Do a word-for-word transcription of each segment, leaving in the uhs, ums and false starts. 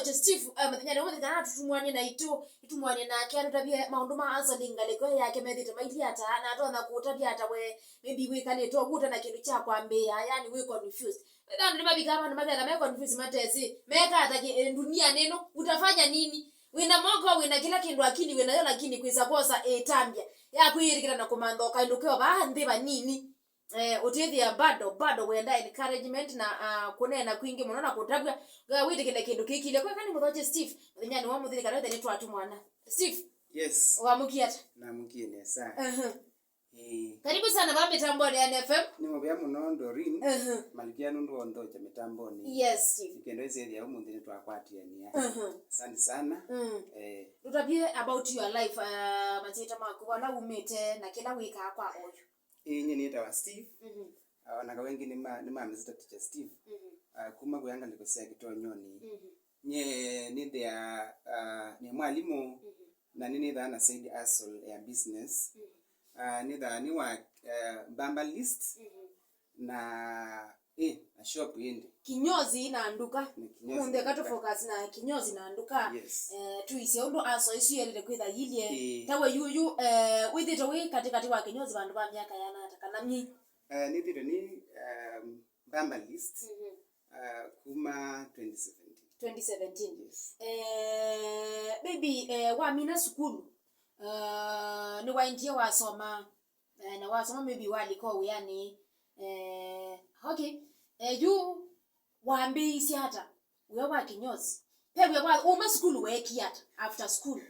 Steve, eh, mũthenya nĩ mũthenya na tũtumwanie na itũ, tũtumwanie nake, atũtavye maũndũ ma hustling, ngalĩko yake methĩte mailyĩ ata, na atonya kũũtavya ata we, maybe wĩkalĩte ũvuta na kĩndũ kya kwambĩĩa, yani wĩ confused. Andũ nĩmavikaa vandũ maketha me confused, matesĩ meka ata kĩ-, eh, dunia nĩno, utafanya nini? Wĩna moko, wĩna kĩla kĩndũ, akili wĩnayo, lakini kwĩsa kwosa ĩtambya ya kwĩyĩtĩkĩla na kũmantha ũkaĩlũkeo vaa nthĩ vanini. Eh, ũtĩthĩa bado, bado wenda encouragement na, ah, kũneena kwingĩ mũno na kũtavw'a, eh, wĩtĩkĩle kĩndũ kĩkilye. Kwa kana mũthokye Steve, mũthenyanĩ wa mũthili kana wethe nĩtwatu mwana. Steve, Yes, wamũkie ata? Namũkie nesa. Aha. Ĩĩ. Karibu sana va mĩtamboni ya N F M. Nĩ mũvea mũno, Doreen. Aha. Malkia nũndũ wa ũnthokya mĩtamboni. Yes, Steve. Nĩkenda ĩsethĩa ũmũnthĩ nĩtwakwatiania. Aha. Asante sana. Mm. Eh. Tũtavye about your life, uh, masyĩtwa maku, vala umĩte na kĩla wĩkaa kwa oyu. Ĩĩ, nyie nĩtawa Steve. Mhm. Ah, ona kawengĩ nĩma-, nĩma Mister Teacher Steve. Mhm. Ah, kuma kũya ngalĩko sya kĩtonyonĩ. Mhm. Nyie nĩthĩa, ah, nĩ mwalimũ. Mhm. Na nĩnĩthaa na side hustle ya business. Mhm. Ah, nĩthaa nĩ wa, eh, Bamba List. Mhm. Na, eh, na shop ĩndĩ. Kinyozi na nduka. Na kinyozi. Mũnthĩ na nduka. Katũfocus na kinyozi na nduka. Yes. Eh, tuisye ũndũ aso isu yelile kwĩtha yilye. Eh. Tawe yuyu, eh, wĩthĩtwe wĩ katĩkatĩ wa kinyozi vandũ va myaka yana ata kana mi? Eh, nĩthĩtwe nĩ, um, Bamba List. Mhm. Ah, kuma twenty seventeen. Twenty seventeen. Yes. Eh, maybe, eh, wamina sukulu, eh, nĩwaendie wasoma, eh, na wasoma maybe walika wĩanĩ, eh, okay. Eh, yu wambĩĩisye ata wĩa wa kinyozi? Pe wĩa wa, uma sukulu weekie ata after school?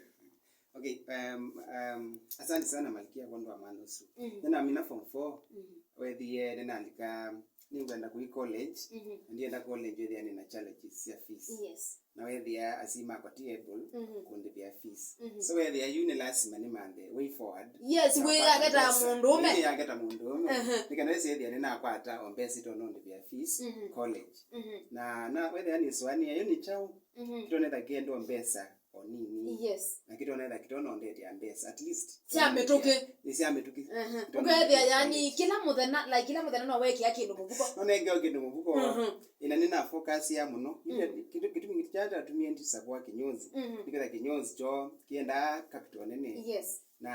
Okay, um, um, asante sana Malkia kwondũ wa mwana ũsu. Mhm. Nĩnamina form four, mhm, wethie nĩnalika, nĩngwenda kũi college, mhm, na ndienda college wethia nĩna challenges sya fees. Yes. Na wethia asyai makwa ti able, mhm, kũndĩvĩa fees. Mhm. So wethia yu nĩ lasima nĩmanthe way forward. Yes, na wĩyake ta mũndũũme. Nĩyake ta mũndũũme. Mhm. Nĩkenda wĩsethia nĩnakwata o mbesa itonya ũndĩvĩa fees, mhm, college. Mhm. Na, na wethia nĩsũanĩa, yu nĩ kyaũ? Mhm. Kĩtonetha kĩendwa mbesa o nini. Yes. Na kĩtonetha kĩtonondetya mbesa, at least. Sya mĩtũkĩ. Nĩ sya mĩtũkĩ. Mhm. Kĩtonondetya. Ũkethĩa, yani, college. Kĩla mũthenya, like, kĩla mũthenya no wekĩa kĩndũ mũvuko. No nengeo kĩndũ mũvuko. Mhm. Ĩna nĩna focus ya mũno. Mhm. Kĩndũ, kĩtumi kyatumie ndisakwa kinyozi. Mhm. Nĩketha kinyozi kyo kĩendaa capital nene. Yes. Na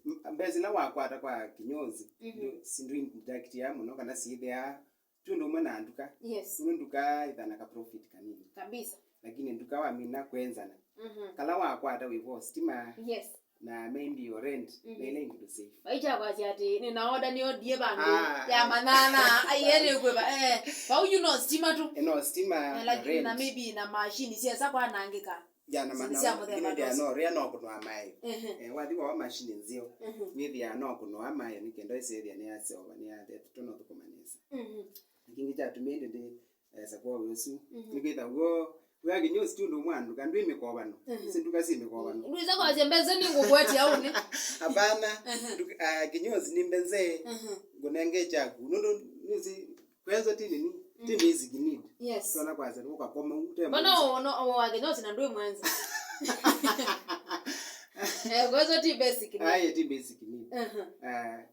m-, mbesa ila wakwata kwa kinyozi, mhm, ndu-, sinduindakitia mũno kana siithea ti ũndũ ũmwe na nduka. Yes. Nũndũ nduka ĩthana ka profit kanini. Kabisa. Lakini nduka wamina kwenzana. Mhm. Kala wakwata wĩvo stima. Yes. Na maybe your rent, mhm, na ila ingĩ safe. Vai kya kwasya atĩ nĩna order nĩ odie vandũ, ah, ya manana, ai, ene kwĩva, eh, vau yu no stima tu. Eh, no stima, eh, na lakini rent. Na maybe na machine syesa kwanangĩka. Ya, na ma-, na sia mũthemba lakini ndia ũsu. No, ria no kũnwa maĩ. Ehe. Eh, wathi wa machine nzeo. Mhm. Nĩthia no kũnwa maĩ, nĩkenda ĩsethia nĩ ya seova, nĩ ya thetu, tono thũkũma nesa. Mhm. Na kĩngĩ kyatumie ndĩ, eh, sakwa ũsu. Mhm. Nĩkwĩtha w'o, wĩa kinyozi ti ũndũ ũmwe andũ, kana ndwĩ mĩkovano. Mhm. Si nduka si mĩkovano. Ndwĩsa kwasya mbesa nĩ ngũkwati aũnĩ. Hapana. Mhm. Nduka, ah, kinyozi nĩ mbenzee. Mhm. Ngũnenge kyaku. Nũndũ, nĩsi, Kwenzwa ti nini, ti, mm, basic need. Yes. Twana kwasya, ũkakoma ũte. Mbona mwenza. Wono, o wa kinyozi na ndwĩ mwenza. Eh, kwenzwa ti basic need. Aye, ti basic need. Uh-huh. Ah,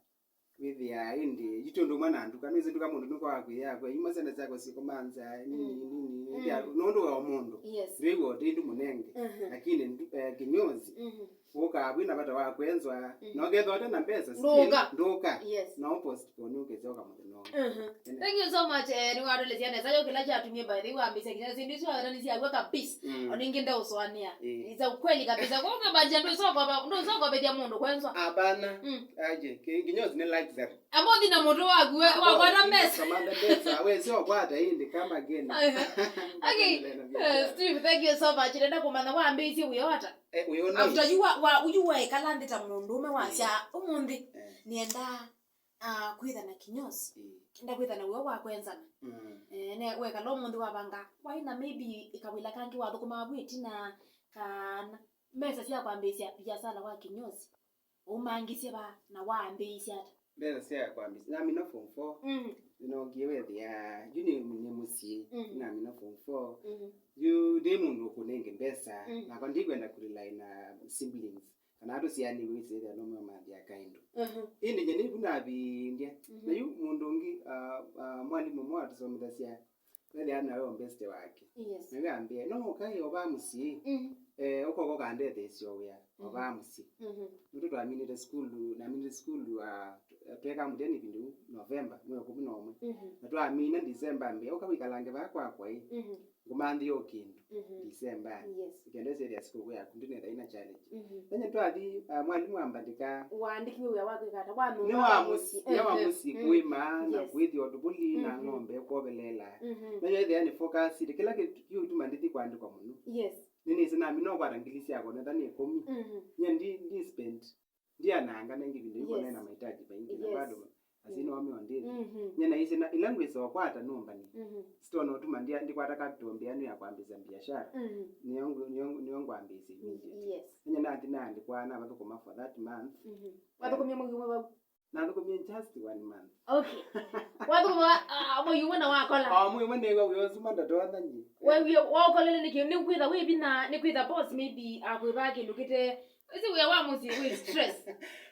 wĩthĩa ĩndĩ, yu ti ũndũ ũmwe na nduka, nĩsĩ nduka mũndũ nĩkwakwĩa, kwa ima syana syakwa syĩkomanza, nini, mm, nini, mm, nũndũ wa mũndũ. Yes. Ndwĩw'a ũtĩ ndũ mũnenge. Uh-huh. Lakini ndu-, eh, kinyozi, mm-hmm, ũkaa wĩna vata wa kwenzwa, mm, na ũkethwa ũte na mbesa, ndũka, still, ndũka. Yes. Na ũpostpone ũkĩsyoka mũthenya ũngĩ. Mhm. Ene. Thank you so much, eh, nĩwatũelesya nesa yo kĩla kyatumie by the way wambĩĩsya kinya syĩndũ isu wawetani syaw'a kabisa. Mm. O ningĩ ndeũsũanĩa. Eh. It's a ukweli kabisa. Kwa ũkĩmbanjia ndũsokova-, ndũsokobethya mũndũ kwenzwa. Hapana. Mm. Aje, ki-, kinyozi nĩ luxury. Amba ũthi na mũtwe waku, we, wakwata mbesa. Kamanda mbesa, we sio kwata ĩndĩ, come again. Okay. Eh, Steve, thank you so much. Ndenda kũmanya wambĩĩisye wĩa ata? Eh, ũyũ nĩ after you wa, wa, you waĩkala nthĩ ta mũndũũme wasya, eh, ũmũnthĩ, eh, nĩenda, ah, kwĩtha na kinyozi. Eh. Kenda kwĩtha na wĩa wa kwenzana. Mm. Eh, ne, wekala ũmũnthĩ wavanga, waĩ na maybe kawĩla kangĩ wathũkũmaa vu ĩtina, kana mbesa sya kwambĩĩsya viasala wa kinyozi. Ũmangĩsye va na waambĩĩisye ata? Mbesa sya kwambĩĩsya, namina form four. Mm. Nĩnookie wethĩa, yu nĩ, nĩ mũsyĩ, mm, namina form four. Mm. Yu ndĩ mũndũ ũkũnenge mbesa, mm, nakwa ndikwenda kũrely na siblings. Kana atũsyaanĩw'e wĩsĩthĩa no mwe mathĩa kaĩndũ. Mhm. Ĩndĩ nyie nĩvu navindya. Mhm. Na yu mũndũ ũngĩ, ah, ah, mwalimũ ũmwe watũsomethasya, Wethĩa nawe o best wake. Yes. Na wĩambĩe, "No ũkaĩ o vaa mũsyĩ. Mm. Eh, ũkoka ũkandetheesya o wĩa o vaa mũsyĩ." Mhm. Nũndũ twaminĩte sukulu, naminĩte sukulu, ah, tw-, tweka mũthya nĩ vindu November, mwei wa kũmi na ũmwe. Mhm. Na twamina December mbĩa, "Ũka wĩkalange vaa kwakwa ĩ. Mhm. Ngũmanthie o kĩndũ." Mhm. December. Yes. Ĩkenda ĩsethĩa sikũkũ yaku, ndinetha ina challenge. Mhm. Nanye twathi, ah, mwalimũ ambandĩka. Waandĩkiwe wĩa wa kwĩka ata? Wa nyũmba, nĩ wa mũsyĩ, nĩ wa mũsyĩ, mhm, kũĩma na, yes, kwĩthĩa ũtũvũli na, mhm, ng'ombe kwovelela. Mhm. Na yo ĩthĩa nĩ focus, kĩla kĩ-, kĩũtuma ndithi kwandĩkwa mũno. Yes. Nĩnĩsĩ nami no kwata ngili syakwa, netha nĩ ĩkũmi. Mhm. Nye ndi, ndi spend. Ndiananga nengĩ vindu yu, yes, kona na mahitaji maingi na, yes, bado asini, mm, wame ondini. Mhm. Nye naisĩ na ila ngwĩsa ũkwata nũmbani. Mhm. Sitona ũtuma ndia, ndikwata capital mbeanu ya kwambĩsya biashara. Mhm. Nĩyo ngũ-, nĩyo, nĩyo ngwambĩsya immediate. Yes. Nye nathi naandĩkwa na vathũkũma for that month. Mhm. Wathũkũmie mwei ũmwe vau? Nathũkũmie just one month. Okay. Wathũkũma, ah, mwei ũmwe na wakola? O mwei ũmwe nĩw'a wĩa ũsu mandatonya nyi. Wewie wakolele nĩkĩ? Nĩ kwĩtha wĩ vinya, nĩ kwĩtha boss maybe akwĩvaa kĩndũ kĩte. Ĩsĩ wĩa wa mũsyĩ wĩ stress.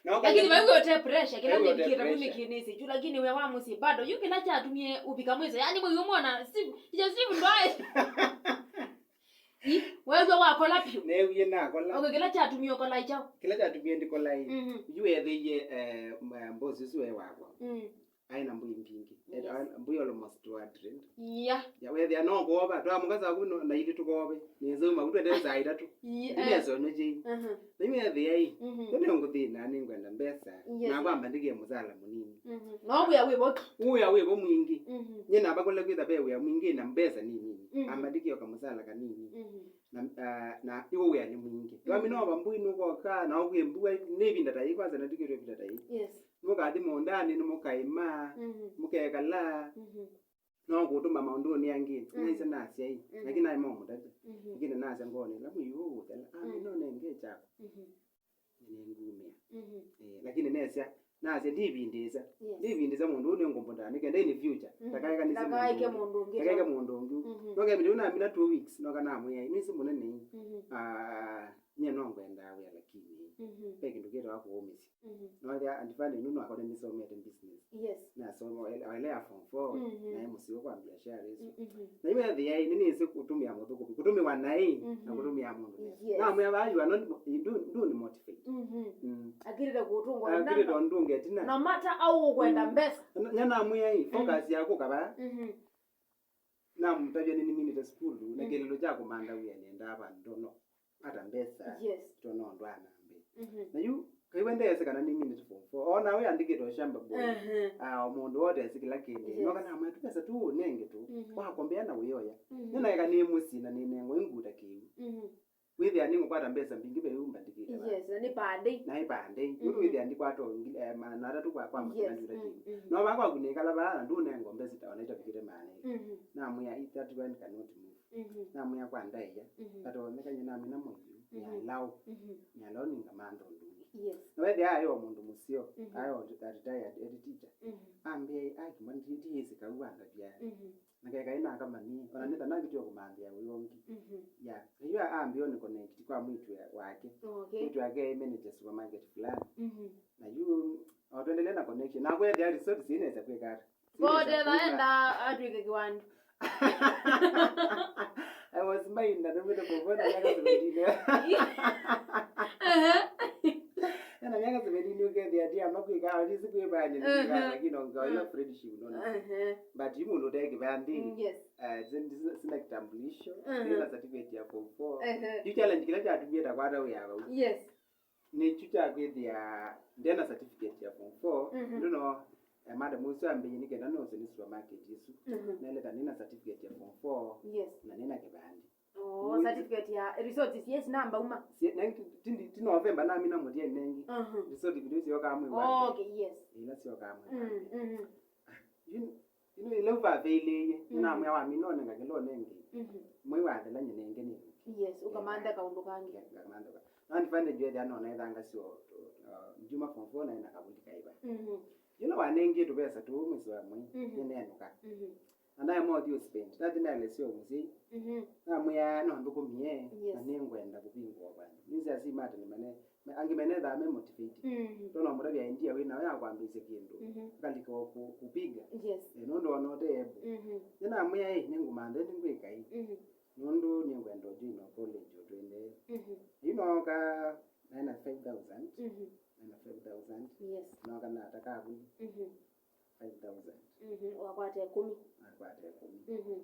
No, lakini kanya- vaiwe ũte pressure, kĩla nĩvikĩte vu nĩkĩnĩsĩ kyu, lakini wĩa wa mũsyĩ bado. Yu kĩla kyatumie ũvika mwiso. Yaani mwei ũmwe ona Steve, teacher Steve ndwaĩ. Ĩ, weew'a wakola vyũ? Neewie nakola. Okay, kĩla kyatumie ũkola ĩ kyaũ? Kĩla kyatumie ndikola ĩ, mhm, yu weethĩie, eh, m-, eh, boss ũsu e wakwa. Mm. Aĩ na mbũi mbingĩ. Yes. Aĩ na mbũi almost two hundred. Yeah. Ya, weethĩa no kũova, twamũka saa kũmi na ilĩ tũkoove. Nĩnzauma vu twendete saa itatũ. Yeah. Ndinesa ũnywa kyei. Mhm. Na yu weethĩa ĩ, mhm, yo nĩ ngũthĩna, nĩngwenda mbesa. Yes. Na kwamba ndĩkĩe mũsala mũnini. Mhm. No wĩa wĩ vo ki? Wĩa wĩ vo mwingĩ. Mhm. Nye namba kũle kwĩtha ve wĩa mwingĩ na mbesa nĩ nini. Mhm. Amba ndĩkĩe kamũsala kanini. Mhm. Na, ah, na ĩwo wĩa nĩ mwingĩ. Mhm. Twamina ova mbũi nũkoka, na ũkwĩ mbua, nĩ ĩvinda ta ĩĩ, kwanza na ndikĩtwe ĩvinda ta ĩĩ. Yes. Nũkathi mũũndanĩ, nĩ mũkaĩma, mhm, mũkekala, mhm, no kũtũma maũndũnĩ angĩ. Mhm. Naisye nasya ĩ, mhm, lakini naĩ maũmũtavya. Mhm. Lakini nasya ngoonĩ, ĩla mwei ũũ ũũthela, ah, mhm, no nenge kyakwa. Mhm. Nĩngumĩa. Mhm. Eh, lakini nesya, nasya ndivindĩĩsya. Yes. Ndivindĩĩsya mũndũ ũũ nĩngũmbũndaa, nĩkenda in future, mhm, ndakaekanĩsye mũndũ ũngĩ. Ndakaeke mũndũ ũngĩ. Ndakaeke mũndũ ũngĩ. Mhm. No kevindi ũnamina two weeks, noka namwĩa, "Nĩsĩ mũnene ĩ." Mhm. Ah, nyie no ngwendaa wĩa lakini, mhm, ve kĩndũ kĩtawa kũũmĩsya. Mhm. No ethĩa Antifani ĩno no akone nĩsomete business. Yes. Nasoma ele, ele ya form four, mhm, naĩ mũseo kwa biashara ĩsu. Mm, mhm. Na yu ethĩa ĩ, nĩnĩsĩ kũtũmĩa mũthũkũmi, kũtũmĩwa naĩ, na, mhm, kũtũmĩa mũndũ nesa. Yes. Namwĩa vaa, "You are not mo-, you do, do ni motivate." Mhm. Mm. Akĩlĩte kũtũngwa. Akĩlĩte ũndũnge ĩtina. No matter how ũkwenda, mm, mbesa. Na, na namwĩa ĩ, mm, focus yaku kavaa. Mhm. Namũtavya nĩnĩminĩte sukulu, na, mm, kĩlĩlo kya kũmantha wĩa nĩendaa vandũ no ata mbesa. Yes. Tona ũndũ anambe. Mhm. Na yu, kaiwe ndeesĩ kana nĩminĩte form four. Ona we andĩkĩtwe shamba boy. Mhm. Ah, o mũndũ wote esĩ kĩla kĩndĩ. Yes. No kana amwe tũpesa tu ũnenge tu. Mhm. Wakombea na wĩoya. Mhm. Nĩnaeka nĩ mũsyĩ na nĩnengwa ĩnguta kĩu. Mhm. Wĩthĩa nĩngũkwata mbesa mbingĩ ve ũmbandĩkĩte va. Yes, na nĩ per day. Na nĩ per day. Mhm. Nũndũ wĩthĩa ndikwata o ngi-, eh, maana atatũ kwa, kwa mũthenya. Yes. Nduta kĩu. Mm, mhm. No vakwa kunĩkala vaa na ndũnengwa mbesa ta ona itavikĩte maana ĩlĩ. Mhm. Namwĩa, "That one cannot move." Mhm. Namwĩa kwa ndaĩa, mhm, katonyeka nye namina mũiũ, mhm, nyalaũ. Mhm. Nyalaũ nĩngamantha ũndũ ũngĩ. Yes. Na wethĩa aĩ o mũndũ mũseo, mhm, aĩ o retired head teacher. Mhm. Ambĩa, "Ai, kĩmwe ndi-, ndiĩsĩ kau andavya." Mhm. Na kekaĩ nakamanyie, ona nĩtha nakĩtiwa kũmanthĩa wĩa ũngĩ. Mhm. Ya, na yu ambĩa nĩ connect kwa mwĩtu wake. Okay. Mwĩtu wake aĩ manager supermarket fulani. Mhm. Na yu, o twendelee na connection. Na kwethĩa resort sinesa kwĩka ata. Vote thaenda atwike kiwandu. I was mine, na ndio kwa bona miaka seventeen. Ehe. Na miaka seventeen ukethia ati ama kwika, ati siku ibani, mhm, lakini ongewa, mhm, friendship, no. Ehe. But yu mũndũ ũte kĩvandĩ. Mm, yes. Eh, sin-, sin-, sina kitambulisho, mhm, sina certificate ya form four. Ehe. Yu challenge kĩla kyatumie ta kwata wĩa vau. Yes. Nĩkyo kya kwĩthĩa ndena certificate ya form four, mhm, nũndũ no, eh, madam ũsu ambĩie nĩ kenda nose nĩ supermarket ĩsu. Mhm. Neleta nĩna certificate ya form four, yes, na nĩna kĩvandĩ. Oh, ũu certificate ya results, yes, namba uma. Sie-, ne-, ti, ti, ti November namina mũthya nengĩ. Mhm. Result video syokaa mwĩ wa mbee. Oh, okay, yes. Ila syokaa mwĩ wa mbee. Mm, mhm. Yu, yu ĩla ũvavĩlĩĩie, mm, namwĩa wamina ũnenga kĩla ũnenge. Mhm. Mwei wathela nye nenge nĩ. Yes, ũkamanthe kaũndũ kangĩ. Nga-, ngamantha ka-, na advantage ethĩa no naĩthanga syo, uh, ndyuma form four naĩ na kavuli kaĩva. Mhm. Yĩla wanengie tũvesa tũũ mwĩsĩ wa mwei, mhm, nĩnenũka. Mhm. Na naema ũthi ũspend. Nathi naelesya o mũsyai. Mhm. Namwĩa ya no ndũkũmie, yes, na nĩngwenda kũvingũa vandũ. Nĩsĩ asyai ma tene mane, me- angĩ menethaa me motivated. Mhm. Tondũ no mũtavya idea wĩ nayo ya kwambĩĩsya kĩndũ, mhm, akalika o kũ- kũpiga. Yes. Eh, nũndũ ona ũte able. Mhm. Nĩnamwĩa, "Ĩ, nĩngũmantha ĩndĩ ngwĩka ĩ." Mhm. Nũndũ nĩngwenda ũjoin o college o tũendee. Mhm. Yu nooka naĩ na five thousand. Mhm. Naĩ na five thousand. Yes. Nooka nata kavuli. Mhm. Five thousand. Mhm. Wakwata ĩkũmi. Nakwata ĩkũmi. Mhm.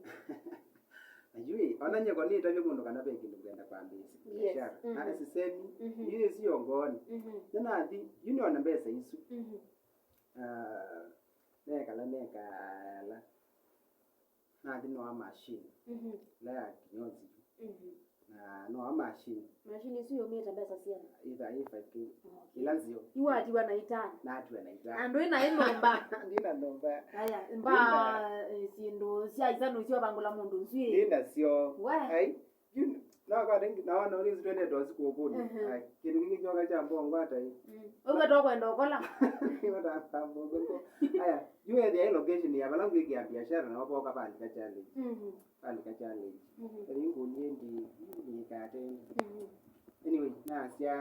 Na yu ĩ, ona nyie ko nĩtavye mũndũ kana ve kĩndũ ngwenda kwambĩĩsya. Yes. Biashara. Mhm. Na sisemi, mhm, yu ĩsu yo ngoonĩ. Mhm. Nĩnathi, yu nĩona mbesa isu. Mhm. Ah, nekala, nekala. Nathi noa machine. Mhm. Ĩla ya kinyozi. Mhm. Na noa machine. Machine isu yumĩte mbesa siana? Ĩtha ĩ five K. Okay. Ĩla nzeo. Yu watiwa na itano. Natiwa na itano. Andũ ĩna ĩ nyũmba. Ndina nyũmba. Aya, mba, eh, syĩndũ sya isa nũsyo vangũla mũndũ nzwĩ. Ndina syo. We. Ai, yu, no kwa dengi, na wana uri zitwende tosi kuokuni. Mhm. Ai, kĩndũ kĩngĩ kyoka kya mbongo atai. Mm. Ũguo tokwenda ũkola. Aya, yu ethĩa ĩ location ya vala ngwĩkĩa biashara na wapoka vandika challenge. Mhm. Vandika challenge. Mhm. Eri ngũnie ndi, ndi kate. Mhm. Anyway, nasya,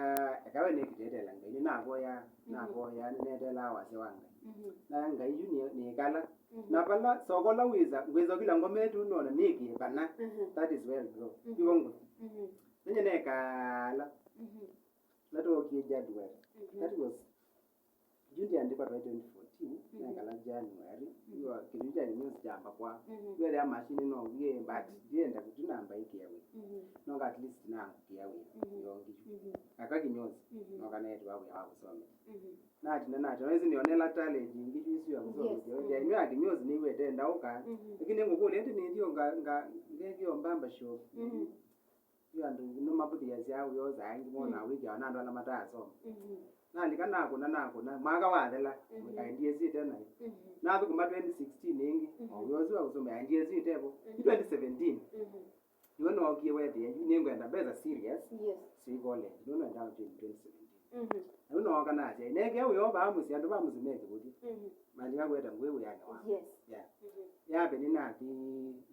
ekawe nĩkĩtetela Ngai, nĩnavoya, mhm, navoya, nĩnetelaa wasya wa Ngai. Mhm. Na Ngai yu nĩ- nĩkala. Mhm. Na vala soko la wĩsa, ngwĩsa kila ngome tu nona nĩkĩe vana. Mhm. That is well, bro. Mhm. Yuko ngũthi. Mhm. Nenye nekala. Mhm. Natwokie January. Mhm. That was June ndiandĩkwa twaĩ twenty fourteen, mhm, nekala January, mhm, yu kĩndũ kya kinyozi kyamba kwa. Mhm. Yu ethĩa machine no vie, but, mhm, ndienda kũtu namba ĩkĩa wĩa. Mhm. Noka at least nangũkĩa wĩa, mhm, yongi. Mhm. Aka kinyozi, mhm, noka neetiwa wĩa wa kũsomea. Mhm. Natina, natina, nĩsĩ nĩonela talent ingĩ yu isu ya kũsomea. Yes. Ethĩa, mhm, ĩno ya kinyozi nĩw'ete ndaũka. Mhm. Lakini ngũkũlya ĩndĩ nĩthi nga, nga, ngekĩo mbamba shop. Mhm. Yu andũ nĩmavũthĩĩasya wĩa ũsa angĩ monaa, mhm, wĩkĩawa na andũ ala mataasoma. Mhm. Nalika nakũna, nakũna, mwaka wathela, mhm, mũikae ndiĩsĩte naĩ. Mhm. Nathũkũma twenty sixteen ĩngĩ, mhm, o wĩa ũsu wa kũsomea ndiĩsĩte vo. Mhm. Yu twenty seventeen, mhm, nĩwe nookie wethĩa yu nĩngwenda mbesa serious, yes, syĩ college. Nĩwe nwendaa join twenty seventeen. Mhm. Na yu nooka nasya, nekea wĩa vaa mũsyĩ, andũ va mũsyĩ me kĩvũthya. Mhm. Malika kweta ngwĩ wĩanĩ wa. Yes. Yeah. Mhm. Yape nĩnathi,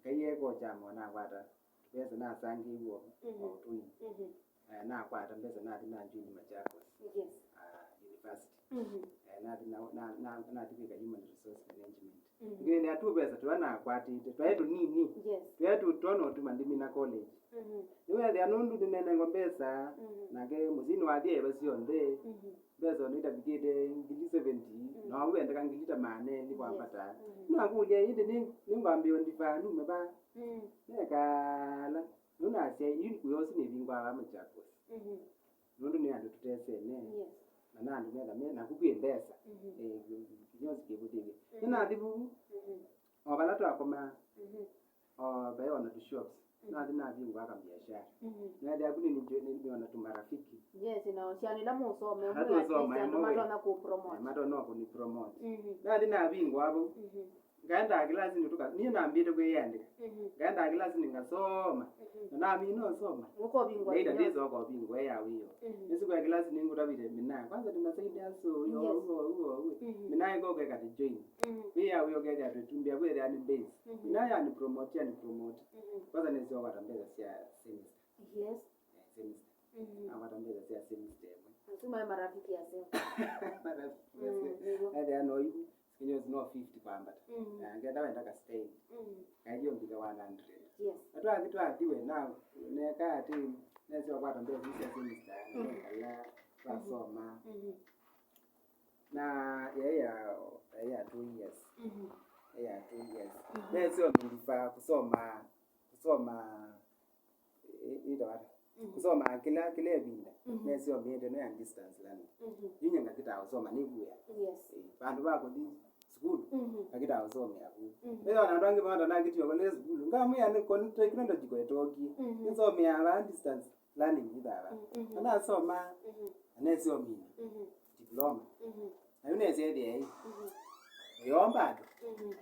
Ngai eko kyama nakwata mbesa nasangĩiwe, mhm, o ũtũi. Mhm. Eh, nakwata mbesa nathi na join Machakos, yes, ah, University. Mhm. Eh, nathi na, na, na, nathi kwĩka human resource management. Mhm. Nĩkĩthĩa tũ mbesa tũla nakwatĩte twaĩ tũnini. Yes. Twaĩ tũtono tuma ndimina college. Mhm. Nĩwethĩa nũndũ nĩnenengwa mbesa, mhm, nake mũsyĩ nĩwathi eva syonthe. Mhm. Mbesa ona itavikĩte ngili seventy, mhm, na wendeka ngili ta maana elĩ, yes, kwambata. Mhm. Nakũlya, ĩndĩ nĩ- nĩngwambĩĩo ndivaa nume va? Mm. Nekala. Nũndũ nasya, yu wĩa ũsu nĩvingũaa vaa Machakos. Mhm. Nũndũ nĩ andũ tũtesene. Yes. Na na andũ metha me, naku kwĩ mbesa. Mhm. Eh, kinyozi kĩvũthĩw'e. Mhm. Nĩnathi vu, mhm, o vala twakomaa, mhm, o vaĩ ona tũ shops. Mhm. Nathi navingũa ka biashara. Mhm. Nathi aku nĩ- nĩ- nĩona tu marafiki. Yes, na syana ila mũsome, ala mũya tũsoma at least andũ ĩmwe we, matonya kũ promote. Eh, matonya kũni promote. Mhm. Nathi navingũa vau. Mhm. Ngaendaa kĩlasinĩ tũka, niĩ nambĩte kwĩyĩandĩka. Mhm. Ngaendaa kĩlasinĩ ngasoma. Mhm. Na namina ũsoma. Ũkovingwa. Later kinyozi. Ndĩsooka ũvingwa ya wĩoo. Mhm. Nĩsikwĩa kĩlasinĩ ngũtavĩte mĩnaa. Kwanza nĩ masaidi asu, yo, yes, ũguo, ũguo, ũguo. Mhm. Mĩnaa ĩkoka ĩkatĩ join. Mhm. Wĩa wĩoo kethĩa twĩtumbĩa, kwĩthĩa nĩ base. Mhm. Mĩnaa yani promote, yani promote. Mhm. Kwanza nĩsyokwata mbesa sya semester. Yes. Eh, semester. Mhm. Nakwata mbesa sya semester ĩmwe. Asu maĩ marafiki aseo. Marafiki aseo. Mm, nĩguo. Ethĩa no ibu, kinyozi no fifty kwambata. Mhm. Na ngetha wenda ka stand. Mhm. Kaithio mbika one hundred. Yes. Na twathi, twathi we na neka atĩ, nesyo kwata mbesa sya semester, mhm, nekala, twasoma. Mhm. Na yaĩ ya, yaĩ ya two years. Mhm. Yaĩ ya two years. Mhm. Nesyo nilifa kusoma, kusoma, i- ĩtawa ata? Mhm. Kusoma kĩla, kĩla ĩvinda. Mhm. Nesyo mĩete no ya distance learning. Mhm. Yu nye ngakitaa kusoma nĩkuya. Yes. Eh, vandu va kuthi sukulu, mhm, ngakitaa kusomea ku. Mhm. Ĩyo na andũ angĩ maona nakĩtie kole sukulu. Ngamwĩa nĩ con- technology kwetokie. Mhm. Nĩsomea va distance learning ithava. Mm, mhm. Anasoma, mhm, anesomina, mhm, diploma. Mhm. Na yu nesethĩa ĩ. Mhm. Yomba andũ. Mhm.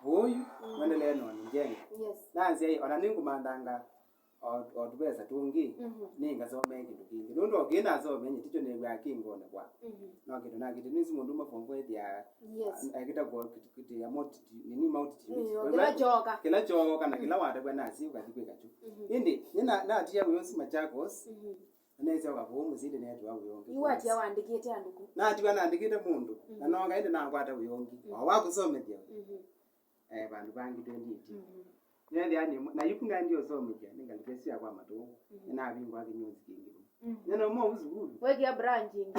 Ũyu, mm, mwendelee no njenga. Yes. Nasya ĩ, ona nĩngũmanthanga o- o tũvesa tũngĩ, mhm, nĩngasomee kĩndũ kĩngĩ. Nũndũ o kĩĩ nasomea nye, ticho nĩw'aa kĩngone kwa. Mhm. No kĩndũ nakĩte, nĩsi mũndũ ũmwe form four ethĩa, yes, a- akĩta kwa kĩtĩa moti- nini mautiti. Mm, kĩla kyoka. Kĩla kyoka na kĩla watavwa nasi ũkathi kwĩka kyu. Mhm. Ĩndĩ Na- natia wĩosi Machakos. Mhm. Na neesyoka kũu mũsyĩ ĩndĩ neetiwa wĩa ũngĩ. Yu watia waandĩkĩte andũ kũ? Natiwa naandĩkĩte mũndũ, na nooka ĩndĩ nakwata wĩa ũngĩ. O wa kũsomethya. Mhm. Eh, vandũ vangĩ twenty eighteen. Mhm. Nethĩa nĩ na yuku naendie ũsomethya, nĩngalĩke sya kwa Matũngũ. Mhm. Nĩnavingũa kĩnyũsi kĩngĩ. Mhm. Nĩnauma ũu sukulu. Wekia branch ĩngĩ.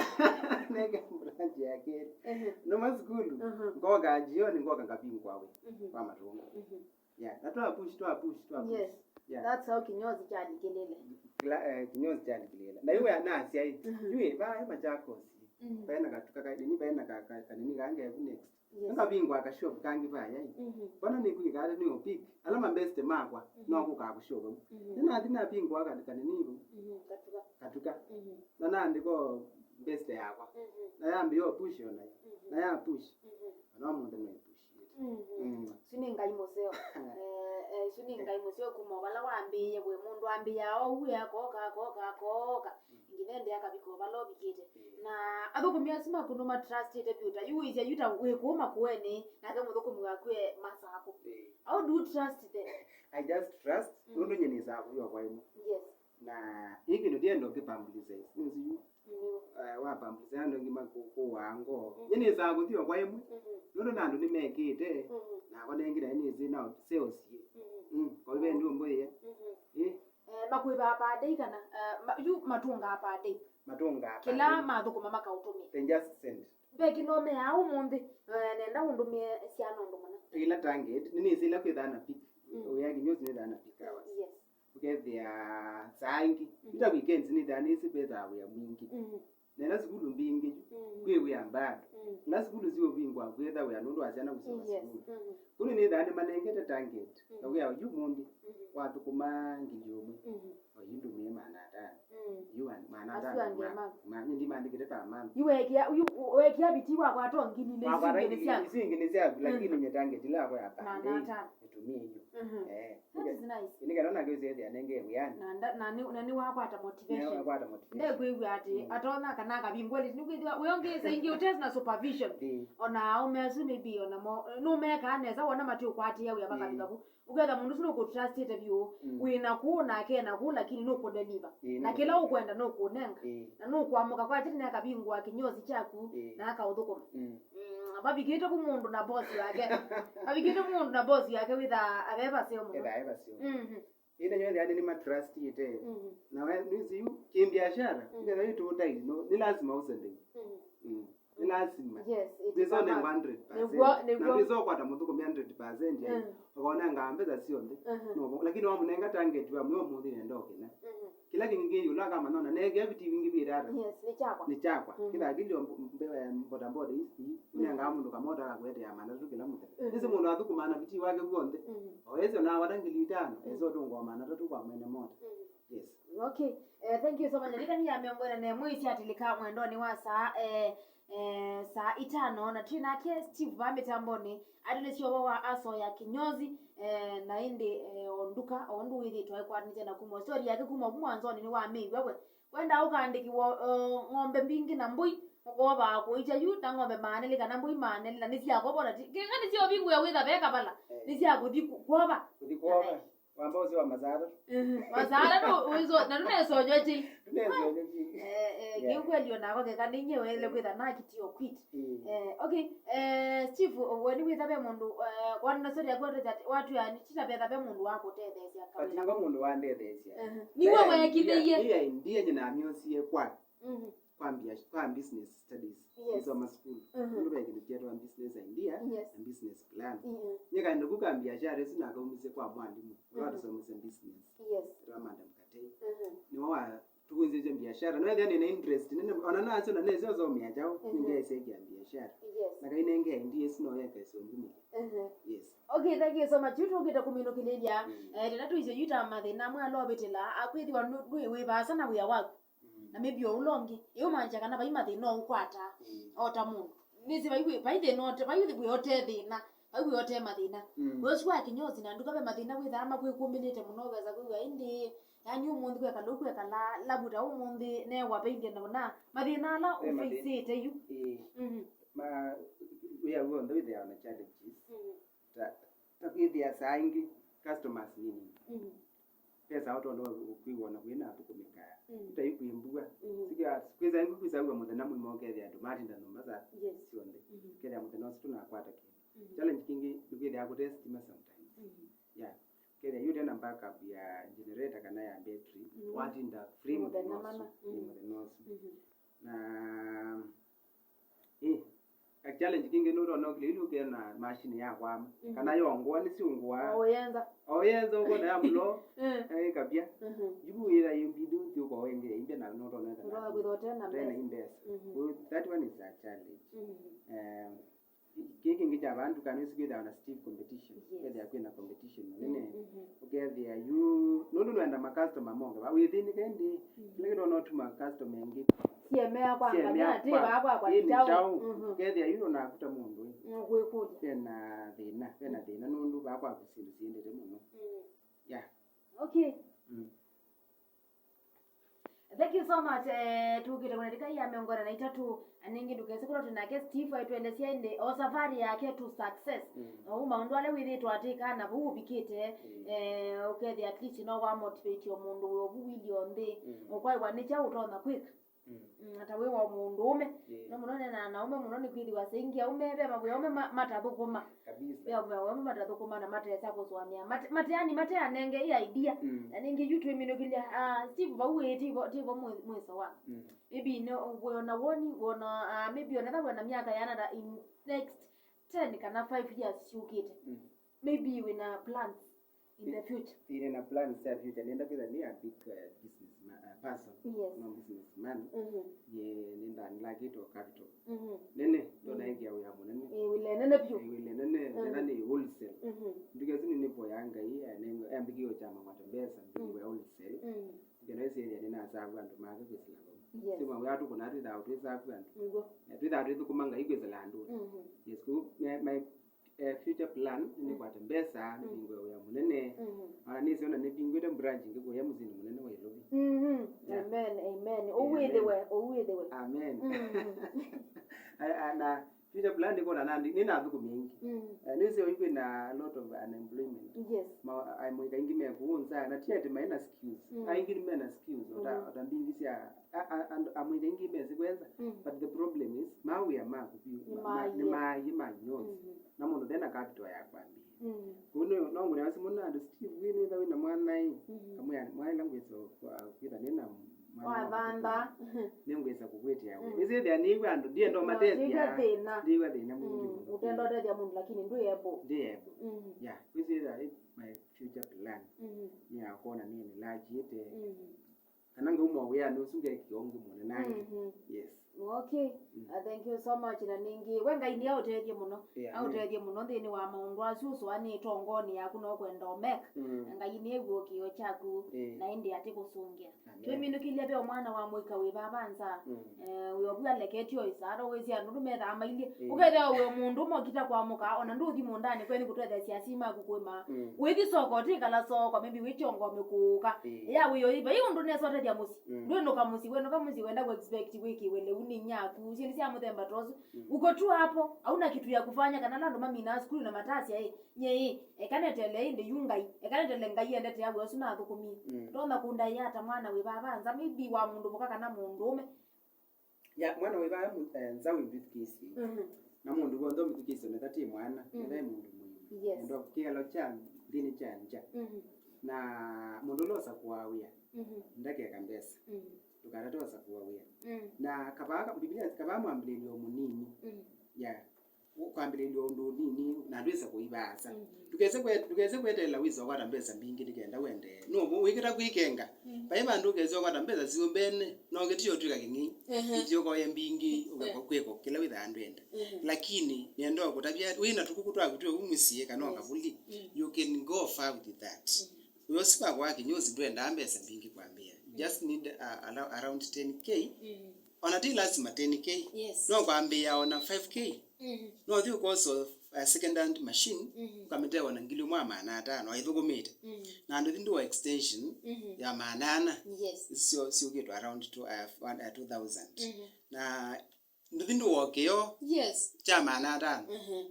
Neka branch ya kelĩ. Mhm. Numa sukulu, mhm, ngoka jioni, ngoka ngavingũa wĩa, mhm, kwa Matũngũ. Mhm. Yeah, na twa push, twa push, twa push. Yes. Yeah. That's how kinyozi kyalikilile. Kila, eh, kinyozi kyalikilile. Na iwe nasya ĩ, mhm, yu ĩ, va, ĩ Machakos. Mhm. Vaena katuka ka, nini vaena ka, ka, kanini kange ku next. Yes. Ngavingũa ka shop kangi vaya ĩ. Mhm. Vana nĩkwĩka ata nĩ ũpick. Ala mabeste makwa, mhm, no kũkaa kũshop. Mhm. Nĩnathi navingũa ka, kanini vo. Mhm. Katuka. Katuka. Mhm. Na naandĩko beste yakwa. Mhm. Na yambĩĩa push o nayo. Mhm. Na ya push. Mhm. Ona mũndũ no push. Mhm. Mm. Isu nĩ Ngai mũseo. Eh, eh, isu nĩ Ngai mũseo kuma o vala wambĩĩe, wĩ mũndũ ambĩĩaa oou, akoka, akoka, akoka. Mm. Nginya ĩndĩ akavika o vala ũvikĩte. Mm. Na athũkũmi asu maku nũmatrustĩte vyũ ta yu wĩsya yu ta wĩ kũu makũenĩ, nake mũthũkũmi waku e Masakũ. Mm. How do you trust them? I just trust, mm, nũndũ nyie nĩsaa kũthi o kwa ĩmwe. Yes. Na ĩĩ kĩndũ ndienda ũkĩpublicize. Nĩsĩ yu, nĩw'o, eh, wa publicize andũ angĩ makũaa ngoo. Mhm. Nyie nĩsaa kũthi o kwa ĩmwe. Mhm. Nũndũ na andũ nĩmekĩte. Mhm. Nakwa nengĩ naĩ nĩsĩ na sales yĩ. Mhm. Mm, kwa hivyo ndio mboya. Mhm. Eh. Eh, makwĩvaa per day kana, eh, ma- yu matũngaa per day? Matũngaa per day. Kĩla mathũkũma makaũtũmĩa. They just send. Mbeki nomeaa ũmũnthĩ, eh, nenda ũndũmĩe syana ũndũ mũna. Ĩla target, nĩnĩsĩ ĩla kwĩthaa na peak. Mm. Wĩa nginya ũsu nĩthaa na peak hours. Yes. Ũkethĩa saa ingĩ. Mhm. Ita weekends nĩthaa nĩsĩ vethaa wĩa mwingĩ. Mhm. Na ĩla sukulu mbingĩ yu, mhm, kwĩ wĩa bado. Mm. Ĩla sukulu siũvingwa kwĩtha wĩa nũndũ wa syana kũsoma, yes, sukulu. Mhm. Kũu nĩnĩthaa nĩmanengete target. Mhm. Na wĩa yu mũnthĩ, mhm, wathũkũma ngili ũmwe. Mhm. O yu ndũmĩe maana atano. Mm. Yu wa- maana atano. Asu angĩ ma- maku. Ma- nĩ ndimandĩkĩte per month. Yu wekia, yu wekia biti wakwata ngili nĩ. Wakwata singĩ nĩ ngili syaku. Isu ingĩ nĩ syaku, mm, lakini nye target ĩla yakwa ya per day, maana atano, nĩtũmĩe yu. Mhm. Eh. That is nice. Nĩ kana ona ngĩũsethĩa nenge wĩanĩ. Na nda- na nĩ- na nĩ wakwata motivation. Nĩ wakwata motivation. Ndekwĩw'a atĩ, mm, atonya kana akavingwa list. Nĩkwĩthĩwa wĩ ongeza ingĩ ũtesi na supervision. Ndi. Ona aũme asu maybe ona mo nũmekaa nesa wona matiũkwatĩĩa wĩa, mm, makavika vu. Ũketha mũndũ ũsu nũkũtrustĩte vyũ, mm, wĩ na kũũ nake e na kũũ, lakini nũkũdeliver. Ĩĩ, na kĩla nũkũdeliver. Ũkwenda nũkũnenga. Ĩĩ. Na nũkũamũka kwa tene akavingũa kĩnyosi kyaku, ĩĩ, na akaũthũkũma. Mm. Mm, vavikĩte vu mũndũ na boss wake. Vavikĩte vu mũndũ na boss wake wĩthaa aveva seo mũno. Ethaa eva seo. Mhm. Ĩĩ, na nyothĩa nĩ matrustĩte. Mhm. Na we nĩsĩ yu kĩmbiashara, mm, ngetha yu tũtai, no, nĩ lazima ũsende. Mhm. Mm. Nĩ lazima. Yes, it is a must. Ndwĩsonengwa hundred percent. Nĩguo, nĩguo. Na ndwĩsokwata mũthũkũmi hundred percent, mm, ũkaonenga mbesa syonthe. Mhm. No, lakini wamũnenga target wa mwĩ ũmũnthĩ nenda ũkĩna. Mhm. Kĩla kĩngĩ kĩ ĩũlũ akamanya ona nenge vitu vingi vĩ data. Yes, nĩ kyakwa. Nĩ kyakwa. Mhm. Kĩla kĩlĩ mboda mboda ici, mm, ũnengaa mũndũ kamota akakuetea maana tatu kĩla mũthenya. Mhm. Nĩsĩ mũndũ athũkũmaa na vitu wake w'onthe. Mhm. O esi ona wata ngili itano, mm, esi ũtũngwa maana tatu kwa mwene mota. Mhm. Yes. Okay. Eh, thank you so much. Ndakĩka nĩ ya mĩongo ĩna na ĩmwe isyatilĩka mwendonĩ wa saa, eh, eh, saa itano, na twĩ nake Steve va mĩtambonĩ, atũlĩsye ũvoo wa asoya kinyozi, eh, na ĩndĩ, eh, o nduka, o ũndũ wĩthĩĩtwe aĩkwatanĩtye na kuma. Story yake kuma vu mwanzonĩ nĩwamĩĩw'a we. Wenda ũkaandĩkĩwa, eh, ng'ombe mbingĩ na mbũi, ũkoovaa kũikya yu, na ng'ombe maana elĩ kana mbũi maana elĩ, na nĩsyakovona ti, kĩka nĩsyo vingũe wĩtha ve kavala, eh, nĩsyakũthi ku- kwova. Kũthi kwova. Wamba ũsĩ wa masaa atatũ. Mhm. Masaa atatũ, ũiso- na ndũnesonywa kĩ? Ndũnesonywa kĩ? Eh, eh, yeah. Kĩu kweli onako keka nĩnyie wele kwĩtha nakitio quit. Mm. Eh, okay. Eh, Steve, we nĩwĩtha ve mũndũ, eh, wanena story yaku watwĩa, watwĩa nĩ tita vetha ve mũndũ wa kũtetheesya kawĩla. Atinga mũndũ wandetheesya. Mhm. Nĩwe weekĩlĩie. Ĩĩ, ndiye nyina amyosie kwa. Mhm. Kwa mbia- kwa business studies. Yes. Nisoma school. Mhm. Nũndũ ve kĩndũ kyetwa business idea, yes, na business plan. Mhm. Nye kaĩndũ ku ka biashara ĩsu nakaumisye kwa mwalimũ ũla, mhm, watusomesya business. Yes. Etwa Madam Katei. Mhm. Nĩwe wa- tũkũnzĩtye biashara. Nĩwethĩa nĩna interest nene, ona nasyo na nesyo somea kyaũ, mhm, nĩngeesya ĩkĩa biashara. Yes. Na kainenge idea ĩsu no yeka ĩsũngumĩlya. Mhm. Yes. Okay, thank you so much. Yu tũkĩte kũminũkĩlĩlya, mm, eh, tena tũisye yu ta mathĩna amwe ala ũvĩtĩlaa, akwĩthĩwa ndwĩ wĩ vaasa na wĩa waku. Mm. Na maybe o ũla ũngĩ, ĩũmaanisha kana vai mathĩna ũũkwata, mm, o ta mũndũ. Nĩsĩ vai wĩ- vai thĩna ũte- vai wĩ ũte thĩna, vai wĩ ũte mathĩna. Mm. Wĩ ũsu wa kinyozi na nduka ve mathĩna wĩthaa makwĩkũmbĩlĩte mũno, ũkesa kwĩw'a ĩndĩ, yani ũmũnthĩ kwekala ũkwekala, labuta ũmũnthĩ newa vailye na ũna mathĩna ala ũfeisĩte yu. Ĩĩ. Mhm. Ma- wĩa w'onthe wĩthĩawa na challenges. Mhm. Ta- ta kwĩthĩa saa ingĩ customers nini. Mhm. Mbesa ũtondo ũkwĩw'a na kwĩna athũkũmĩkaa. Mm. Ũtai kwĩ mbua. Mhm. Sikia, kwĩsa ĩngĩ kwĩsa w'a mũthenya mũima ũkethĩa andũ matinda nyũmba saa Yes. syonthe. Mhm. Kethĩa mũthenya ũsu tũnakwata kĩndũ. Mhm. Challenge kĩngĩ nĩ kwĩthĩa kũte sitima sometimes. Mhm. Yeah. Kethĩa yu tena backup ya generator kana ya battery, Mhm. watinda free Mũthenya mũthenya ũsu. Mana. Nĩ Mhm. mũthenya ũsu. Mhm. Na, eh, a challenge kĩngĩ nũtona ũkile ilu ũkena machine ya kwama. Mhm. Kana yongũa nĩsyũngũaa. O ũyenza. O ũyenza ũkona ya mũlo, Eh. eh, ĩkavya. Mhm. Yu wĩra yu mbithu ũthiũka ũengea imbya na nũtona Ũtonya kwĩthĩa ũtena tena mbesa. Imbesa. Mhm. So that one is a challenge. Mhm. Eh, Kĩĩ kĩngĩ kya vaa ndukanĩ ĩsu kwĩthĩawa na stiff competition. Yes. Kethĩa kwĩna competition mũnene. Mm, mhm. Ũkethĩa yu, nũndũ nũenda ma customer monge, va wĩthĩnĩke ĩndĩ, Mm. kĩla kĩndũ no tuma customer ĩngĩ. Siemea kwa siemea ngania, ti kwa vaa kwa kwa ĩĩ nĩ kyaũ. Kyaũ. Mhm. Kethĩa yu nũnakuta mũndũ ĩ. Mm, kwĩkũlya. Vena thĩna, vena Mm. thĩna nũndũ vaa kwaku syĩndũ siendete mũno. Mm. Yeah. Okay. Mm. Thank you so much. Eh, tukite kuna dakika ya mĩongo ĩna na itatũ, na ningĩ ndũkese kũla twĩ nake Steve aitwelesya ĩndĩ o safari yake to success. Mm. Na ũu maũndũ ala wĩthĩtwe atĩka na vau ũvikĩte, Mm. eh, ũkethĩa at least no wa motivate o mũndũ wĩ ovu wili o nthĩ, Mm. ũkwaiwa nĩ kyaũ ũtonya kwĩka. Mm. Mm, ta wĩ wa mũndũ ũme. Yeah. No mũno nena na ũme mũno nĩ kwĩthĩwa saingi aume ve mawĩa aume ma-, matathũkũma. Kabisa. Ve mawĩa aume matathũkũma na matesa kũsũanĩa. Mate-, mateani mateanenge ĩ idea. Mm. Na ningĩ yu twĩminũkĩlya, ah, Steve vau ĩ tivo, tivo mwĩ-, mwĩso wa. Mm. Maybe no wona woni, wona, ah, maybe onetha wona myaka yana ta in next ten kana five years syũkĩte. Mm. Maybe wĩna plans in the future. Ĩĩ, nĩna plans sya future. Nĩenda kwĩtha nĩ a big, uh, business ma-, uh, person. Yes. No businessman. Mhm. Ye nĩnda nĩlakĩtwe capital. Mhm. Nene, ndona Mhm. ĩngĩa wĩa mũnene. Ĩĩ, wĩle nene vyũ. Ĩĩ, wĩle nene, Mhm. nena nĩ wholesale. Mhm. Nduka ĩsu nĩnĩvoya Ngai, anenge, ambĩkĩe kyama ngwate mbesa, mbĩkĩe Mhm. wĩa wholesale. Mhm. Nĩkenda ĩsĩthĩa nĩnasavu andũ make kwĩsĩla vau. Yes. Sio mawĩa tũkũna twĩthaa twĩsavu andũ. Nĩguo. Na twĩthaa twĩthũkũma Ngai kwĩsĩla andũ. Mhm. Yes, kũ, my, my eh, future plan, nĩ Mm. kwate mbesa, Mm. nĩvingũe wĩa mũnene. Mhm. Ona nĩsĩ ona nĩvingũĩte branch ĩngĩ kũya mũsyĩnĩ mũnene wa Nairobi. Mhm. Yeah. Amen, amen. Ũu wĩthĩwe, ũu wĩthĩwe. Amen. Mhm. A-, a-, na future plan nĩ kwona nandi, nĩ na athũkũmi aingĩ. Mm. Eh, nĩsĩ oyu kwĩna a lot of unemployment. Yes. Ma, ai, mũika aingĩ me kũũ nza, na ti atĩ maĩ na skills. Mm. Aingĩ nĩ me na skills, ota, Mhm. ota mbingĩ sya, a, a, andũ, amũika aingĩ mesĩ kwenza, Mm. but the problem is, mawĩa maku vyũ, Nĩ ma-, ma-, maĩ. Nĩ maĩ ma nyosi. Mhm. Na mũndũ ndena capital ya kwambĩĩa. Mm. Kũu nĩ, no ngũnĩa simũ na andũ, Steve, wĩ nĩtha wĩna mwana ĩ? Mm. Kamwĩa, mwaĩla ngwĩsa kwa, kwĩtha nĩna mwana wa Wathantha. Kũtũkũna. Nĩngwĩsa kũkwĩtĩa we. Mm. Wĩsĩthĩa nĩw'a andũ, ndienda No, ũmatethya. Ndiw'a thĩna. Ndiw'a thĩna mwingĩ Mm. mũno. Ũtenda ũtethya mũndũ, lakini ndwĩ able. Ndi able. Mm. Yeah. Wĩsĩthĩa, eh, my future plan. Mm. Nĩ ya kwona nĩ nĩlajĩte. Mm. Kana ngauma wĩanĩ ũsu ngekĩa ũngĩ mũnene nangĩ. Mhm. Yes. Okay. Mm. Uh, thank you so much. Na ningĩ, we Ngai nĩ aũtethye mũno. Yeah, amen. Aũtethye mũno nthĩnĩ wa maũndũ asu ũsũanĩtwe ngoni yaku no kwenda ũmeka. Mm. Na Ngai nĩ ew'o kĩo kyaku, Eh. na ĩndĩ atĩ kũsũngĩa. Amen. Twĩminũkĩlya ve mwana wa mũika wĩ vava nza. Mm. Eh, wĩ ovu aleketio ĩsaa, no wĩsĩ andũ nĩmethaa mailyĩ. Eh. Ũkethĩa wĩ mũndũ ũmwe ũkita kwamũka, ona ndũthi mũndanĩ kwenyu kũtwetheesya asyai maku kũĩma. Mm. Wĩthi soko, ũtikala soko, maybe wĩkyongo mĩkũũka. Eh. Ya wĩyo iva, ĩ ũndũ nesa ũtethya mũsyĩ. Mm. Ndwĩnũka mũsyĩ, wenũka mũsyĩ wenda kũ expect wĩkĩwe lĩu nĩ nyaku, syĩndũ sya mũthemba ta ũsu. Mm. Uko tu hapo, hauna kitu ya kufanya, kana ala andũ maminaa sukulu na matasya, ĩ, nye, ĩ, eka netele ĩndĩ yu Ngai, eka netele Ngai endete ya wĩa ũsu nathũkũmie. Mm. Ndona kũndaĩa ata mwana wĩ vava nza, maybe wa mũndũ mũka kana mũndũũme. Ya, mwana wĩ vaa mu-, eh, nza wĩmbĩthukĩĩsye. Mhm. Na mũndũ w'onthe ũmbĩthukĩĩsye, onetha ti mwana, Mhm. onetha nĩ mũndũ mũima. Yes. Nendo kĩalo kya nthĩnĩ kya ngya. Mhm. Na mũndũ ũla ũsakũaa wĩa, Mhm. ndakeka mbesa. Mhm. Ndũkatate ũsakũa wĩa. Mhm. Na kavaa, Biblia, kavaa mwambĩlĩlyo mũnini. Mhm. Ya. Kwambĩlĩlya ũndũ ũnini, na ndwĩsa kũivaasa. Mhm. Ndũkese kwe-, ndũkese kweteela wĩsa ũkwata mbesa mbingĩ nĩ kenda ũendee. No, wĩkĩta kwĩkenga. Mhm. Vai vandũ ũkesa ũkwata mbesa syũmbene, no kĩtio ũtwĩka kĩng'ei. Mhm. Ithyĩ ũkoye mbingĩ, ũkeka Yeah. kwĩka kĩla wĩthaa ndwenda. Mhm. Lakini, nĩenda kũtavya, wĩ na tũkũkũ twaku twĩ ũu mũsyĩ, kana Yes. kavuli, Mhm. you can go far with that. Mhm. Ũyo si wakwa kĩnyosi ndwendaa mbesa mbingĩ kwambĩa. You just need, uh, ala-, around ten K. Mhm. Ona ti lazima ten K. Yes. No kwambĩa ona five K. Mhm. No thi ũkosa, uh, second hand machine, Mhm. ũkamĩtewa na ngili ũmwe wa maana atano, aithũkũmĩte. Mhm. Na andũ thi ndũa extension Mhm. ya maana ana. Yes. Syo, syũkĩtwe around two, uh, one, uh, two thousand. Mhm. Na ndũthi ndũa kĩoo Yes. kya maana atano. Mhm.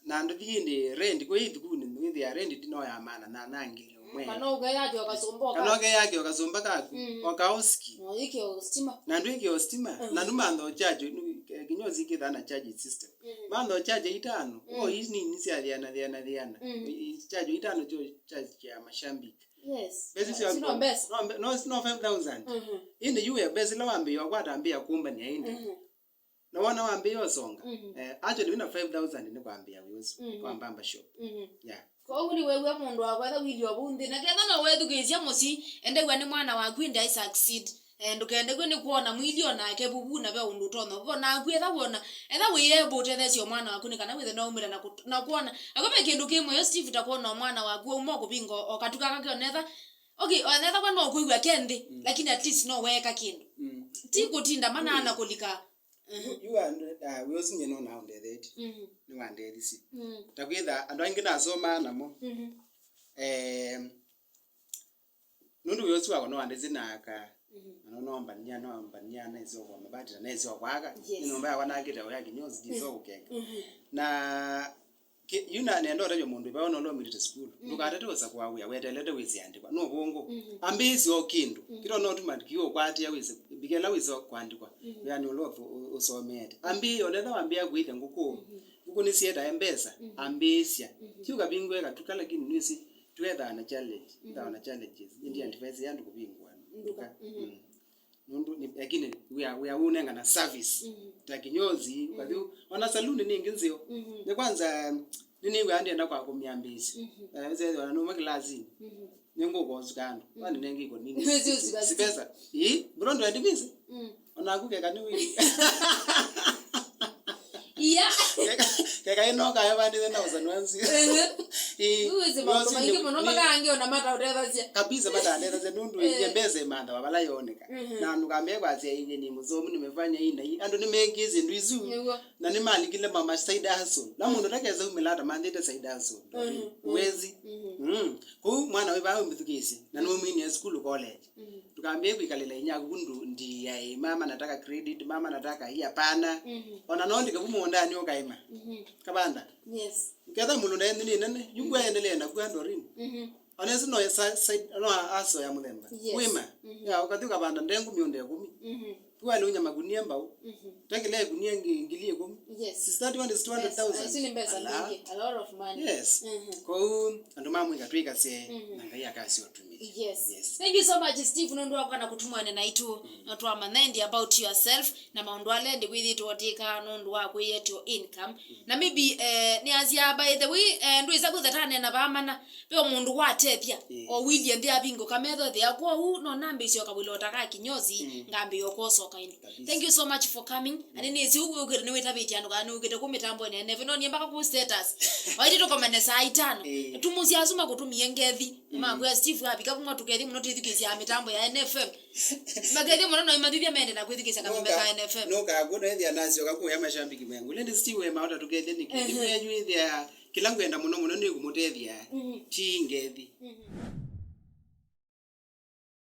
Na ndũthi ĩndĩ rent, kwĩ ithukunĩ, wĩthĩa rent ti no ya maana nyanya ngili Mwe. Kana ũkeyake o kasũmba o kana kaku. Ũkeyake o kasũmba kaku, mhm, o kaoski. Na ũyĩkĩe o stima. Na ndwĩkĩe o stima, mhm, na numantha o charge, nu-, eh, kinyozi kĩthaa na charging system. Mhm. Mantha o charge itano, mhm, o ii nini sya thiana, thiana, thiana. Mhm. I-, i-, charge itano kyo charge ya mashabiki. Yes. Mbesa isu sino mbesa. No mbe-, no, no five thousand. Mhm. Ĩndĩ yu we mbesa ila wambĩĩa ũkwata mbĩa kũmbania ĩndĩ. Mhm. Na wona wambĩĩa ũsonga. Mhm. Eh, actually, wĩna five thousand nĩ kwambĩĩa wĩ ũsu, mhm, kwa barber shop. Mhm. Yeah. Kwoou nĩwew'a mũndũ wakwa etha wĩlĩ o vau nthĩ. Na ketha no wethukĩĩsya mũsyĩ, endew'a nĩ mwana waku ĩndĩ ai succeed. Eh, ndũkendew'e nĩ kwona mwĩlĩ o nake vuvu na ve ũndũ ũtonya ũka. Naku etha wona, etha wĩ able ũtetheesye o mwana waku nĩ kana wĩthe no umĩla na kũt-, na kwona. Ako ve kĩndũ kĩ mũyo, Steve, ta kwona o mwana waku wauma o kũvinga o katu kaka kĩonetha. Okay, onetha kwa no kwĩw'a ke nthĩ, mm, lakini at least no weeka kĩndũ. Mm. Ti kũtinda manana kũlika. Mhm. Yu, yu andũ, ah, wĩ ũsu nyie no naũndethetye. Mhm. Nĩwandethisye. Mm. Ta kwĩtha andũ angĩ nasomaa namo. Mhm. Eh, nũndũ wĩ ũsu wakwa no andĩsĩ na aka. Mhm. Na no nombania, nombania, naisĩ o kwa mabati, na naisĩ o kwaka. Yes. Nĩ nyũmba yakwa nakĩte o ya kinyozi, ndiso, mm, ũkenga. Mhm. Na ki-, yu na nenda ũtavya mũndũ ĩvaona ũla ũmĩlĩte sukulu. Mhm. Ndũkatate ũsakũa wĩa, wetelete wĩsĩ andĩkwa. Nũvũngũ. Mhm. Ambĩĩsya o kĩndũ. Mhm. Kĩla no tuma kiũkwatĩa wĩsĩ, mbikela wĩsĩ kwandĩkwa. Mhm. Wĩanĩ ũla ũthu-, ũ-, ũsomeete. Ambĩĩa, onetha wambĩĩa kũĩthya ngũkũ. Mhm. Ngũkũ nĩsietae mbesa, mhm, ambĩĩsya. Mhm. Ti ũkavingũe katuka, lakini nĩsĩ twethaa na challenge. Mhm. Twethaa na challenges. Ĩndĩ, mhm, advice ya andũ kũvingũa nduka. Nduka. Mhm. Mm. Nũndũ nĩ, lakini wĩa, wĩa ũnengana service. Mhm. Ta kinyozi, mhm, ũkathi, ona saluni nĩ ĩngĩ nzeo. Mhm. Nĩ kwanza, nĩnĩw'aa ndĩenda kwa kũmĩambĩĩsya. Mhm. Eh, ĩsethĩwa na nũma kilasini. Mhm. Nĩngũkosuka andũ. Mhm. Wani nenge iko nini? Nĩwĩsĩ ũsuka. Si pesa. Ii, bro, ndo ndimisi. Mm. Onaku keka nĩ wĩ. Iya. Keka, keka ĩno kayo vandĩte na ũsani wa nzio. Ehe. Ii, nĩwĩsĩ maũndũ maingĩ mũno, makaangĩ ona mataũtethasya. Kabisa, mataũtethasya, nũndũ, eh, ĩthe mbesa ĩmanthawa vala yoneka. Mhm. Na ndũkambĩe kwasya, "Ĩthe nĩ mũsomu, nimefanya hii na hii." Andũ nĩmekĩe syĩndũ isu. Nĩw'o. Na nĩmalikile mama side hustle. Na mũndũ ndakesa umĩla atamanthĩte side hustle. Mhm. Uwezi. Mhm. Mm. Kwoou mwana wĩ vaa ũmbĩthukĩĩsye, na nĩwamwinĩe sukulu, college. Mhm. Ndũkambĩe kwĩkalĩla inyia aku ndũ ndiaĩ, "Mama, nataka credit, mama, nataka hii," hapana. Mhm. Ona no ndikavu mũũndanĩ ũkaĩma. Mhm. Kavanda. Yes. Ketha mũlũnda ĩnĩ nĩ nene, yu mbua endelee naku andorini. Mhm. Ona ĩsu no sa-, side, no aso ya mũthemba. Yes. Wĩma. Mhm. Ya, ũkathi ũkavanda ndengu mĩũnda ĩkũmi. Mhm. Yu walĩunya makunia mbau. Mhm. Tekĩla ĩkunia ngi-, ngili ĩkũmi. Yes. Is that one is two hundred thousand? Yes, isu nĩ mbesa nyingĩ. A lot of money. Yes. Mhm. Kwoou andũ ma mwĩka twĩkasye, mhm, na Ngai akasya ũtumĩthya. Yes. Yes. Thank you so much, Steve, nũndũ wa kũka na kũtũmwene naitũ. Mm. Na twamanya ĩndĩ about yourself na maũndũ ala ĩndĩ wĩthĩĩtwe ũtĩkaa nũndũ wa kwĩyetyo income. Mm. Na maybe, eh, nĩasya, by the way, eh, ndwĩsa kwĩtha tanena vamana. Ve o mũndũ watethya, eh, o wilie nthĩ avingũka metho ethĩa. Kwoou no nambĩĩsye o kawĩla o ta ka kinyozi, mm, ngambĩĩa o kwosa o kaĩndũ. Kabisa. Thank you so much for coming. Mm. Ani nĩsĩ ũkĩte nĩwĩtavĩtye andũ kana nĩũkĩte kũ mĩtamboinĩ ya N F M. No niĩ mpaka kũ status. Waiti tũkomane saa itano. Eh. Tũmũsya asu makũtũmie ngethi. Mm. Makwĩa Steve avika kuma tũkethi mũno twĩthukĩĩsya mĩtambo ya N F M. Makethi mũno no imathithya mende na kwĩthukĩĩsya kamembe ka N F M. Nũka, nũka kũno ethĩa nasyoka kuya mashabiki mengu. Lendi Steve we maota tũkethya nĩkĩ? Ehe. Nĩmwĩa yu ethĩa Kĩla ngwenda mũno mũno nĩ kũmũtethya, mhm, ti ngethi. Mhm.